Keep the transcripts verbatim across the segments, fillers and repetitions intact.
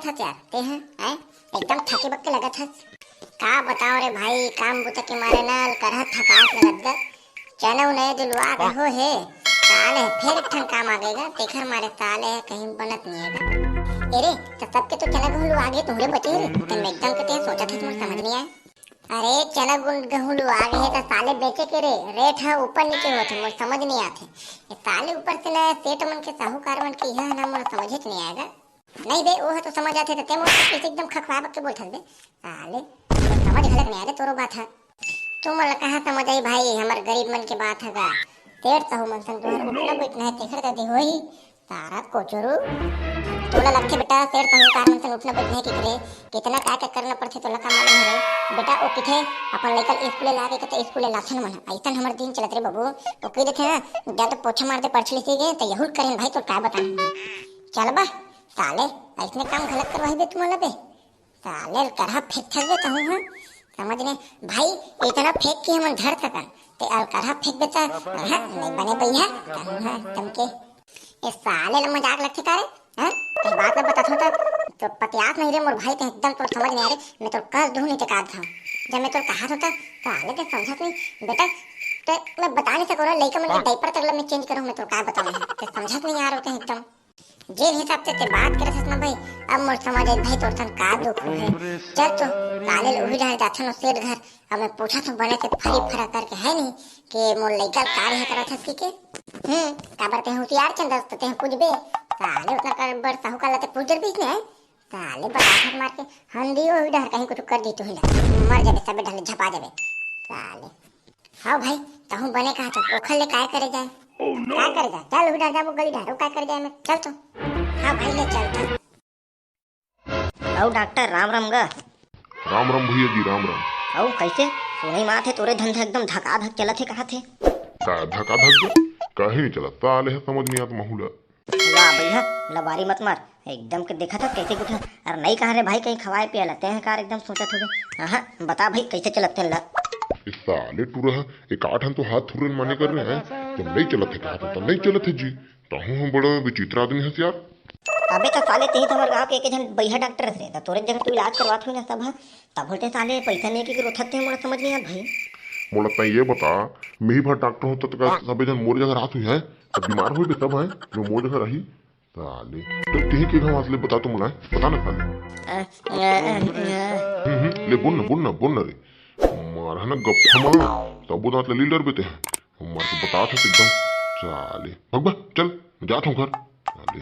हस यार, ते ह, हैं? एकदम थके बक्के लगत हस। का बताओ रे भाई, काम बुता के मारे ना अलकरहा थकास लगत गा। चना उना ए दे लुवा गे हो हे। साले फेर एक ठन काम आ गे गा, तेखर मारे साले कहीं बनत नइ हे गा। ए रे, त सबके तो चना गहूं लुवा गे, तुंहरे बचे रे। त मैं एकदम के ते सोचत हस, मोर समझ नइ आय। अरे चना गुन गहूं लुवा गे हे त साले बेचे के रे, रेट ह ऊपर नीचे होत हे, मोर समझ नइ आत हे। ए साले ऊपर से ना सेठ मन के, साहूकार मन के, इहा ना मोर समझेच नइ आय गा। नहीं बे, वो ह तो समझ आथे त ते मोर से एकदम खखवा बक के बोलथस बे। साले, समझ घलक नइ आथे तोरो बात ह। तुमन ला कहाँ समझ आही भाई, हमर गरीब मन के बात ह गा। सेठ साहू मन संग तुहर उठना बैठना हे, तेखर ददी होही। सारा कोचरू। तोला लगथे बेटा, सेठ साहूकार मन संग उठना बैठना हे किकरे? कितना का का करना पड़थे तोला का मालूम हे रे? बेटा, वो किथे अपन लइका ल स्कूले ला के कथे, स्कूले लाथन मन ह। अइसन हमर दिन चलत रे बाबू। वो कहि देथे ना, जा तो पोछा मार दे परछी ले सीगे, त यहू ल करेन भाई, तोर का बताऊं। चल बा, साले, अइसने काम घलक करवाही बे तुमन ला बे। साले अलकरहा फेंकथस बे तहूं ह। समझ नइ, भाई, इतना फेंक के हमन धर सकन, ते अलकरहा फेंकबे त, हाँ, नइ बने बइहा, तहूं ह, तमके। ए साले ल मजाक लगथे का रे? हैं? ते बात ल बतात हों त, तो पतियास नहीं रे मोर भाई, ते एकदम तोर समझ नइ आय रे, मैं तोर कस दूं नहीं ते का धां। जब मैं तोर कहात हों त, साले ते समझत नहीं, बेटा, ते मैं बता नहीं सकों रे, लइका मन के डायपर तक ल मैं चेंज करूं, मैं तोर का बताऊं, ते समझत नहीं यार, होते एकदम। जेन हिसाब से ते बात करत हस ना भाई, अब मोर समझ आइस भाई तोर संग का दुख होहे। चल तो, साले ल उही डहर जाथन ओ सेठ घर, अब मैं पूछत हों बने से फरी फरा करके है नहीं, कि मोर लइका ल का रिहा करत हस कि के? हम्म, काबर ते हुसियार चंद हस त ते पूछबे, साले उतना कर बड़ साहूकार ला ते पूछ डरबे इसने, हैं? साले बताथस मार के, हंदी उही डहर कहीं कुछ कर दी तुही ला, मर जाबे सबे डहर ले झपा जाबे, साले। हाँ भाई, तहूं बने कहा था, ओखर ले काय करे जाय? काय करे जाय? चल, उही डहर जाबो गली डहर, अउ काय करे जाय मैं? चल तो। हाँ भाई, ले चल, चल। अउ डॉक्टर, राम राम गा। राम राम भैया जी, राम राम। अउ कैसे? सुनई मात हे तोरे धंधा एकदम धकाधक चलत हे, कहाथे। का धकाधक गा? कहीं नहीं चलत, साले ह समझ नइ आत महू ला। वाह भैया, लबारी मत मार, एकदम के देखत हस कैसे कुछ। अरे नहीं कहा रे भाई, कहीं खवाय पियाय ला, ते ह कार एकदम सोचत होबे। हाँ, बता भाई, कैसे चलत तेन ला? ए साले टूरा ह, एक आठ हन तो हाथ थुरन माने कर रहे हैं, तो नहीं चलत हे कहा तो, तो नहीं चलत हे जी। तहूं ह बड़ा विचित्र आदमी हस यार। अबे तो साले, तेही तो हमर गांव के एक झन बइहा डॉक्टर हस रे, त तोरे जगह तू इलाज करवात होही ना सब ह, तब होते साले पैसा नहीं के रोथत ते, मोला समझ नहीं आत भाई। मोला तैं ये बता, मैं ही भर डॉक्टर हों त का सबे झन मोर जगह रात हुई है, त बीमार होई बे सब है, जो मोर जगह रही। साले, तो तेही के घाव ले बता तो मोला, बता ना साले। अ, अ, अ, अ। हम्म, हम्म, ले बोल ना, बोल ना, बोल ना रे। मार है ना गप्पा मार, तब वो दांत ले लील डर बेते हैं। मार के बता था एकदम। साले, भग बा, चल, मैं जात हूँ घर। साले,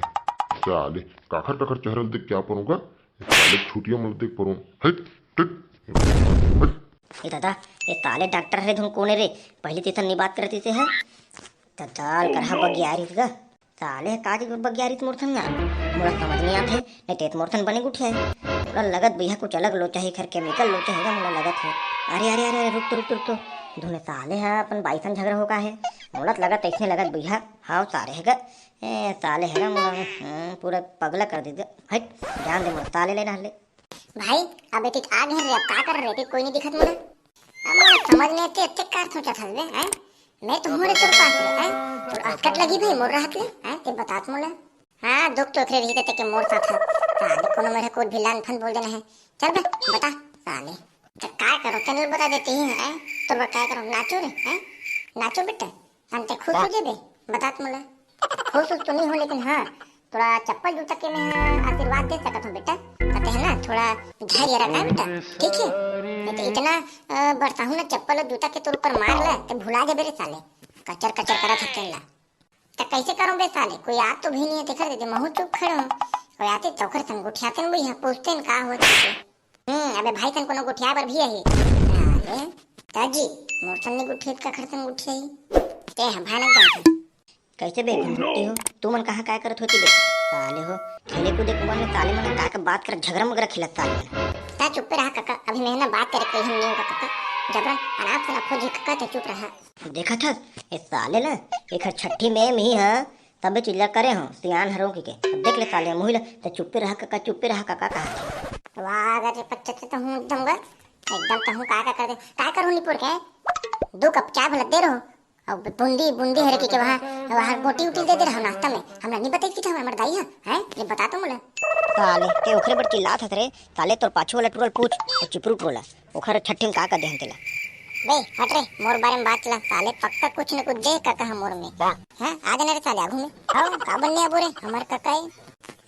साले, काखर काखर चेहरा देख क्या परूंगा? साले छुटिया मल देख परूं। हट, हट, हट। ए दादा, ए साले डॉक्टर हरे धुन कोने रे? पहले तो इतना नहीं बात करती से है। दादा, अलकरहा बगियारिस गा। साले का जी बगियारिस मोर संग ना? मोला समझ नहीं आत हे, नहीं ते मोर संग बने गुठिया है। मोला लगत भैया कुछ अलग लोचा है, खर केमिकल लोचा है गा, मोला लगत है। अरे, अरे, अरे, अरे, रुक तो, रुक तो, रुक तो। धुन साले हा अपन बाइसन झगड़ा हो का है? मोला तो लगत, ऐसने लगत भैया, हाव सारे है गा। ए, साले है गा, मोला, हम्म, पूरा पगला कर दे दे। हट, जान दे मोला, साले ले ना ले। भाई, अबे तें आ गे रे, अब का कर रे, तें कोई नहीं दिखत मोला। अब मोला समझ नहीं आते, अत्ते का सोचत हस बे, हैं? मैं तो हूँ रे तोर पास रे, हैं? तोर असकट लगी भाई मोर रहत ले, हैं? तें बतात मोला। हाँ, दुख तो ओकरे रही तें के मोर साथ है। साले कोनो मेरे को भी लान फन बोल देना है। चल बे, बता, साले। तो का करो, तेन ल बता देती ही, हैं? तो मैं का करो, नाचो रे, हैं? नाचो बेटा। हम ते खुश हो जेबे, बतात मोला। खुश उस तो नहीं हो, लेकिन हाँ, थोड़ा चप्पल जूता के मैं आशीर्वाद दे सकत हूँ बेटा। तो ते है ना, थोड़ा धैर्य रखा बेटा, ठीक है? नहीं तो इतना, अ, बरसाहू ना चप्पल और जूता के तोर ऊपर मार ला, ते भुला जेबे रे साले। कचर कचर करत हस तेन ला। तो कैसे करूँ बे साले? कोई आत तो भी नहीं है, देखा दे, महू चुप खड़े हूँ। कोई आते तो ओकर संग गोठियाते न, वही पूछते न का होत है। हम्म, अबे भाई सन कोनो गोठिया बर भी आही। साले, ताजी, मोर सन ने गोठिया का खर सन गोठिया ही। ते है भयानक जान। कैसे बे, भुट्टी हो? तू मन कहाँ काय करत होती बे? साले हो, खेले कूदे कुआं में साले मन का का बात कर, झगड़ा मगड़ा खेलत साले मन। ता चुप्पे रहा काका, अभी मैं ना बात करे कोई हम नहीं होगा काका। जबरन अनाप से ना खोजी काका, ते चुप रहा। देखत हस, ए साले ना, एकर छठी में मी हा, तबे चिल्ला करे हो, सियान हरो की के। अब देख ले साले, मुही ला, ते चुप्पे रहा काका, चुप्पे रहा काका कहा। वाह, अगर ये पच्चीस तो हूँ एकदम गा, एकदम तो हूँ का, का कर दे, का करूँ निपुर के? दो कप चाय भला दे रहो, अउ बुंदी, बुंदी हरे के, के वहाँ, वहाँ गोटी उटी दे दे रहा नाश्ता में। हमरा नहीं बताई कि हमर दाई है, हैं? ये बता तो मोला। साले, ते ओखरे बर चिल्लात हस रे। साले, तोर पाछू वाला टुरा ल पूछ, ओ चिपरू टुरा ल, ओखर छट्ठी में का का देहन तेला। बे, हट रे, मोर बारे में बात ला। साले, पक्का कुछ न कुछ दे कका ह मोर में। हैं? आ जाना रे साले, आगू में। हव, का बनने आबो रे, हमर कका ए।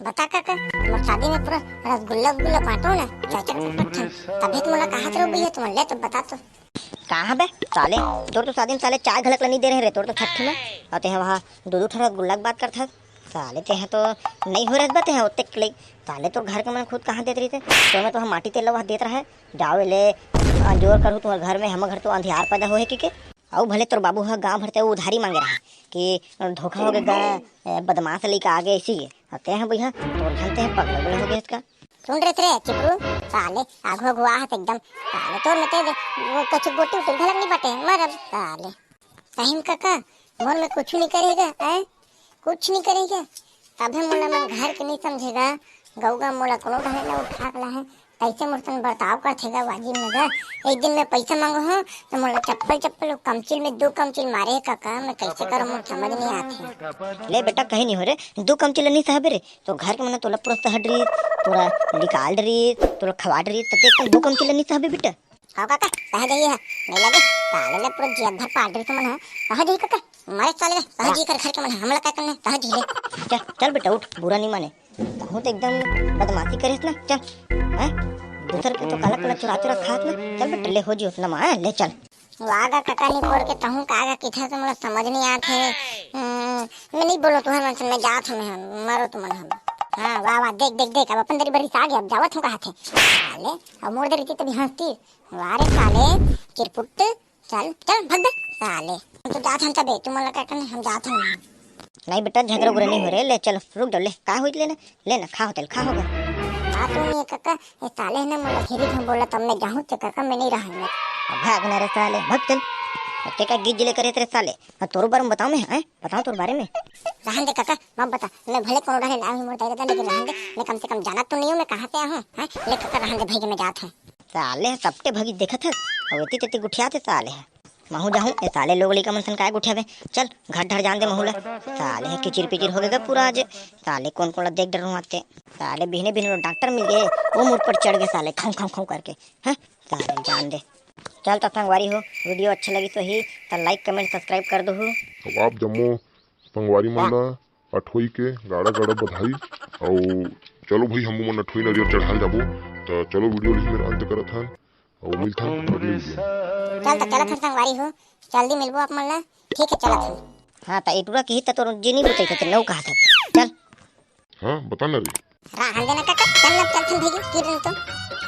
बता कका, मोर शादी में पूरा रसगुल्ला, रसगुल्ला बांटो ना, चाचा के पट्ठन। तभे तो मोला कहा थे रे भैया, तुम ले तो बता तो। कहाँ बे साले, तोर तो शादी में साले चाय घलक ल नहीं दे रहे रे, तोर तो छट्ठी में। अउ तेहा वहाँ दू दू ठन रसगुल्ला के बात करथस। साले तेहा तो नहीं हो रहत बा तेहा ओतेक लई। साले तोर घर के मन खुद कहाँ देत रहिते, तोर में तो हम माटी तेल ल वहाँ देत रहे। जाओ ले, अंजोर करू तुम्हर घर में, हमर घर तो अंधियार पैदा होहे कि के। अउ भले तोर बाबू ह गांव भर ते उधारी मांगे रहा कि धोखा हो गे गा, ए, बदमाश लइका आ गे इसीलिए। अउ तेहा भैया तोर झन तेहा पगला बगला हो गे इसका। सुन रे, रे चिपरू, साले आघू आघू आहत एकदम। साले तोर में ते वो कछु गोटी उटी घलक नहीं बाटे, मरब साले। सही में कका, मोर में कुछ नहीं करेगा, हैं? कुछ नहीं करेगा। तभे मोला मन घर के नहीं समझेगा, गौगा मोला कोनो ढंग ले उठा के लाहे, तैसे मोर संग बर्ताव करथे गा वाजिब में गा। एक दिन मैं पैसा मांगो हूँ, तो मोला चप्पल चप्पल कमचिल में दू कमचिल मारे हे कका, मैं कैसे करूँ, मोर समझ नहीं आथे। ले बेटा, कहीं नहीं हो रे, दू कमचिल नहीं सहबे रे, तो घर के मन तोला पूरा सहड रही, तोला निकाल रही, तोला खवाड रही, तब तक दू कमचिल नहीं सहबे बेटा। हव कका, सह जइए ह। नहीं लगे, साले ले पूरा जियत भर पार्टी तुमन ह। सह जइए कका, मारे साले ले, सह जी कर घर के मन ह, हमला का करने, सह जी ले। चल, चल बेटा उठ, बुरा नहीं माने। कहूँ तो एकदम बदमाशी करेस ना, चल। हैं? दूसर के तो काला काला चुरा चुरा खात ना, चल बेटा ले हो जी उतना मा, हैं? ले चल। वागा कका निपोर के तहूँ कागा किथे तो मोला समझ नहीं आत हे। हम्म, मैं नहीं बोलो तुहर मन से, मैं जात हूँ, मैं मरो तुमन हम। हाँ, वाह, वाह, देख, देख, देख, अब अपन दरी बरी से आगे, अब जावत हूँ कहा थे। साले, अब मोर दरी तभी हंसती, वाह रे साले, चिरपुट, चल, चल, भग बे, साले। हम तो जात हन तबे, तुम मोला का करने, हम जात हन। नहीं बेटा, झगड़ा उगड़ा नहीं हो रहे, ले चल, रुक जाओ, ले, का होई, ले ना, ले ना, खा होटल, खा होगा। आ तू नहीं कका, ये साले ने मोला घेरी हम बोला, तब मैं जाहूं ते कका, मैं नहीं रहा मैं। अब भाग ना रे साले, भाग चल। अब के का गीत जिले करे तेरे साले, अब तोर बारे में बताओ मैं, हैं? बताओ तोर बारे में। रहन दे कका, मत बता, मैं भले कोनो डरे लाव ही मोर दाई ददा, लेकिन रहन दे, मैं कम से कम जानत तो नहीं हूँ, मैं कहाँ से आया हूँ, हैं? ले कका, रहन दे भाई के, मैं जात हूँ। साले ह सपटे भगी देखत हस, अउ एती तेती गुठियात हे साले ह। महू जाहूं, ए साले लोग लइका मन सन काय गुठियाबे। चल, घर ढर जान दे महू ला। साले ह किचिर पिचिर हो गे गा पूरा आज। साले कोन कोन ला देख डर हुआ ते। साले बिहने बिहने डॉक्टर मिल गए, वो मुड़ पर चढ़ गए साले, खौं खौं खौं करके। हैं? साले जान दे। चल त संगवारी हो, वीडियो अच्छा लगी तो ही, त like, comment, subscribe कर दो। अब आप जम्मो संगवारी मन ला अठोई के गाड़ा गाड़ा बधाई। अउ चलो भाई, हमू मन अठोई नरियर चढ़ाल जाबो। त चलो, वीडियो लिही मेर अंत करत हन, अउ मिलथन अगले वीडियो में। चल त चलत हन संगवारी हो, जल्दी मिलबो आप मन ला। ठीक है, चलत हन। हाँ, त ए टूरा किही त तोर जिनी बुतई के नौ कहा था। चल। हाँ, बता ना रे। रहन देना कका, चल ना, चलथन भैया, किरण तो।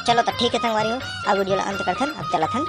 चलो त ठीक है संगवारी हो, अब वीडियो ला अंत करथन, अब चलत हन।